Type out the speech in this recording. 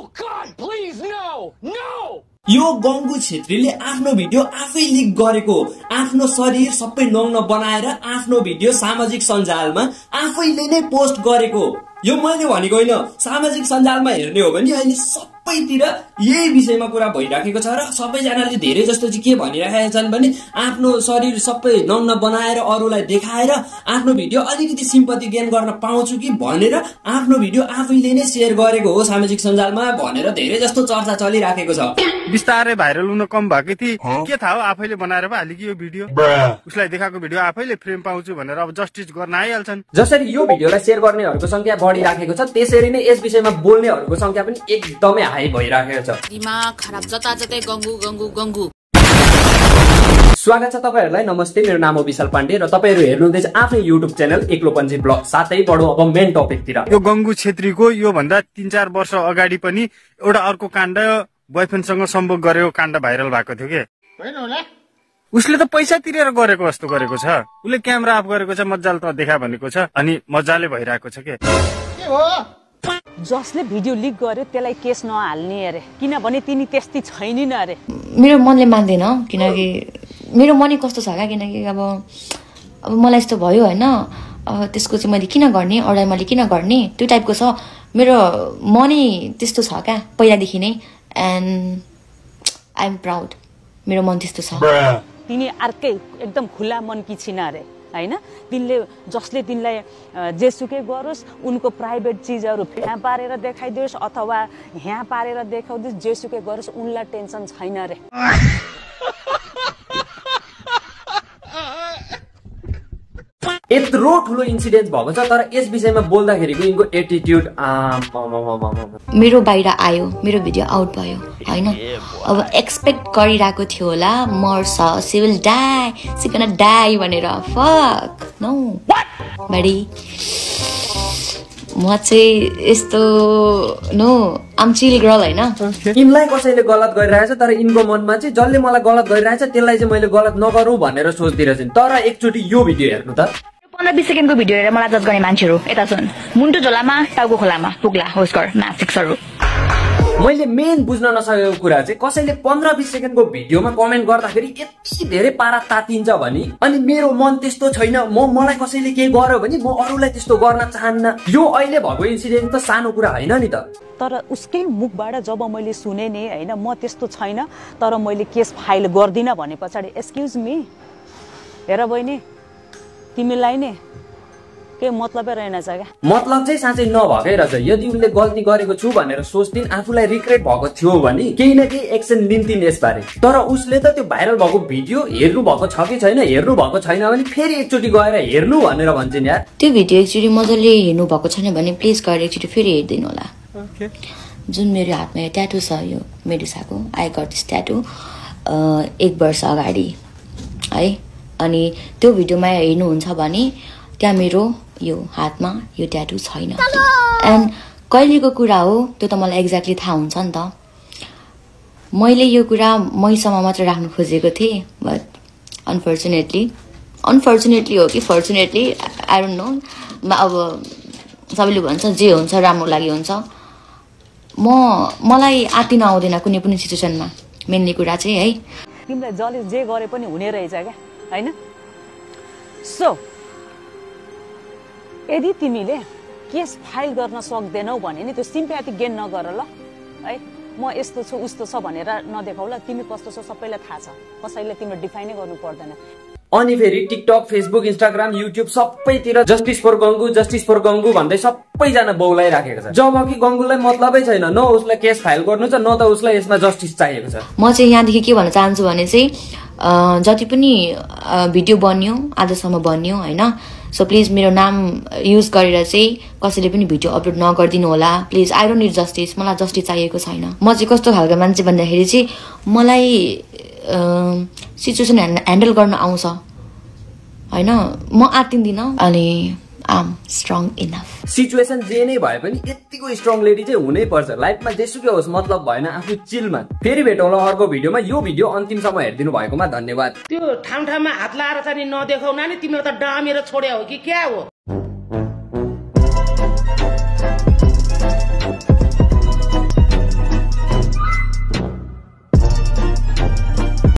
God, please, no! No! यो गंगु छेत्रीले आफ्नो भिडियो आफै लिक गरेको, आफ्नो शरीर सबै नग्न बनाएर आफ्नो भिडियो सामाजिक सञ्जालमा आफैले नै पोस्ट गरेको। यो मैले भनेको हैन, सामाजिक सञ्जालमा हेर्ने हो भने अहिले सबैतिर यही विषयमा कुरा भइराखेको छ र सबैजनाले धेरै जस्तो चाहिँ के भनिराखेका छन् भने आफ्नो शरीर सबै नग्न बनाएर अरूलाई देखाएर आफ्नो भिडियो अलिकति सिम्पथी गेन गर्न पाउँछु कि भनेर आफ्नो भिडियो आफैले नै शेयर गरेको हो सामाजिक सञ्जालमा भनेर धेरै जस्तो चर्चा चलिराखेको छ। बिस्तारै भाइरल हुन कम भएको थिए के थाहा हो, आफैले बनाएर पो हालेकी यो भिडियो, उसलाई देखाएको भिडियो आफैले फ्रेम पाउँछु भनेर अब जस्टिस गर्न आइहाल्छन्। जसरी यो भिडियोलाई शेयर गर्नेहरूको संख्या बढिराखेको छ त्यसरी नै यस विषयमा बोल्नेहरूको संख्या पनि एकदमै हाई भइराखेको छ। दिमाग खराब जताजतै गंगु गंगु गंगु। स्वागत छ तपाईहरुलाई, नमस्ते, मेरो नाम हो विशाल पाण्डे र तपाईहरु हेर्नुहुँदैछ आफ्नो युट्युब च्यानल एक्लोपन्जी ब्लग। साथै बढौं अब मेन टपिकतिर। यो गंगु छेत्रीको यो भन्दा 3-4 वर्ष अगाडि पनि एउटा अर्को काण्ड बॉयफ्रेन्डसँग सम्भोग गरेको काण्ड भाइरल भएको थियो के हैन होला। उसले त पैसा तिरेर गरेको जस्तो गरेको छ, उसले क्यामेरा अफ गरेको छ, मज्जाले त देखा भनेको छ अनि मज्जाले भइरहेको छ के हो। जसले भिडियो लिक गर्यो त्यसलाई केस नहाल्ने अरे, किनभने तिनी त्यस्तै छैनिन् अरे। मेरो मनले मान्दैन, किनकि मेरो मनै कस्तो छ क्या, किनकि अब मलाई यस्तो भयो हैन, त्यसको चाहिँ मैले किन गर्ने, अरूलाई मैले किन गर्ने, त्यो टाइपको छ मेरो मनै त्यस्तो छ क्या पहिलादेखि नै। एन्ड आई एम प्राउड, मेरो मन त्यस्तो छ। तिनी अर्कै एकदम खुला मनकी छिन अरे हैन। तिनले जसले तिनलाई जेसुकै गरोस्, उनको प्राइभेट चिजहरू यहाँ पारेर देखाइदियोस् अथवा यहाँ पारेर देखाउँदियोस्, जेसुकै गरोस्, उनलाई टेन्सन छैन रे। यत्रो ठुलो इन्सिडेन्ट भएको छ तर यस विषयमा बोल्दाखेरिको यिनको एटिट्युड मेरो बाहिर आयो, मेरो भिडियो आउट भयो हैन। अब एक्सपेक्ट गरिरहेको थियो होला मर्छ, she will die, she can die भनेर। फक नो बडी, म चाहिँ यस्तो नो आम चिल गर्ल हैन। यिनलाई कसैले गलत गरिरहेछ तर यिनको मनमा चाहिँ जसले मलाई गलत गरिरहेछ त्यसलाई चाहिँ मैले गलत नगरौँ भनेर सोच्दिरहेछन्। तर एकचोटि यो भिडियो हेर्नु त। 15-20 सेकेन्डको भिडियो हेरेर मलाई जज गर्ने मान्छेहरू यता सुन, मुन्टु झोलामा टाउको खोलामा पुग्ला होस्कर म्यासिक्सहरू। मैले मेन बुझ्न नसकेको कुरा चाहिँ कसैले 15-20 सेकेन्डको भिडियोमा कमेन्ट गर्दाखेरि यति धेरै पारा तातिन्छ भने, अनि मेरो मन त्यस्तो छैन, मलाई कसैले केही गर्यो भने म अरूलाई त्यस्तो गर्न चाहन्न। यो अहिले भएको इन्सिडेन्ट त सानो कुरा हैन नि त। तर उसकै मुखबाट जब मैले सुने नि हैन, म त्यस्तो छैन तर मैले केस फाइल गर्दिन भने पछाडि एक्सक्युज मी हेर बहिनी, तिमीलाई नि के मतलबै रहेनछ क्या। मतलब चाहिँ साँच्चै नभएकै रहेछ। यदि उनले गल्ती गरेको छु भनेर सोच्दिन, आफूलाई रिग्रेट भएको थियो भने केही न केही एक्सन लिन्थिन् यसबारे। तर उसले त त्यो भाइरल भएको भिडियो हेर्नु भएको छ कि छैन, हेर्नु भएको छैन भने फेरि एकचोटि गएर हेर्नु भनेर भन्छन् यार। त्यो भिडियो एकचोटि मजाले हेर्नु भएको छैन भने प्लिज गएर एकचोटि फेरि हेरिदिनु होला। जुन मेरो हातमा यो ट्याटु छ, यो मेडुसाको, आई गट दिस ट्याटु 1 वर्ष अगाडि है। अनि त्यो भिडियोमा हेर्नुहुन्छ भने त्यहाँ मेरो यो हातमा यो ट्याटु छैन। एन्ड कहिलेको कुरा हो त्यो त मलाई एक्ज्याक्टली थाहा हुन्छ नि त। मैले यो कुरा मैसम्म मात्र राख्नु खोजेको थिएँ, बट अनफर्चुनेटली हो कि फर्चुनेटली आई डोन्ट नो, अब सबैले भन्छ जे हुन्छ राम्रो लागि हुन्छ। मलाई आत्तिन आउँदैन कुनै पनि सिचुएसनमा। मेनली कुरा चाहिँ है, तिमीलाई जसले जे गरे पनि हुने रहेछ क्या हैन। सो यदि तिमीले केस फाइल गर्न सक्दैनौ भने नि त्यो सिम्प्याथी गेन नगर ल है। म यस्तो छु उस्तो छ भनेर नदेखाउ ल, तिमी कस्तो छ सबैलाई थाहा छ, कसैले तिम्रो डिफाइनै गर्नु पर्दैन। अनि फेरि टिकटक, फेसबुक, इन्स्टाग्राम, युट्युब सबैतिर जस्टिस फर गंगु भन्दै सबैजना बौलाइराखेको छ। जबकि गंगुलाई मतलबै छैन, न उसलाई केस फाइल गर्नु छ न त उसलाई यसमा जस्टिस चाहिएको छ। म चाहिँ यहाँदेखि के भन्न चाहन्छु भने चाहिँ जति पनि भिडियो बन्यो आजसम्म बन्यो हैन, सो प्लिज मेरो नाम युज गरेर चाहिँ कसैले पनि भिडियो अपलोड नगरिदिनु होला please. I don't need justice, मलाई जस्टिस चाहिएको छैन। म चाहिँ कस्तो खालको मान्छे भन्दाखेरि चाहिँ मलाई सिचुएसन ह्यान्डल गर्न आउँछ हैन, म आत्तिन्दिन अनि आम स्ट्रङ इनफ। सिचुएसन जे नै भए पनि यतिको स्ट्रङ लेडी चाहिँ हुनै पर्छ लाइफमा, जेसुकै होस् मतलब भएन आफू चिलमा। फेरि भेटौँला अर्को भिडियोमा। यो भिडियो अन्तिमसम्म हेरिदिनु भएकोमा धन्यवाद। त्यो ठाउँमा हात लाएर चाहिँ नदेखाउन नि, तिमीलाई त डामेर छोड्या हो कि क्या हो।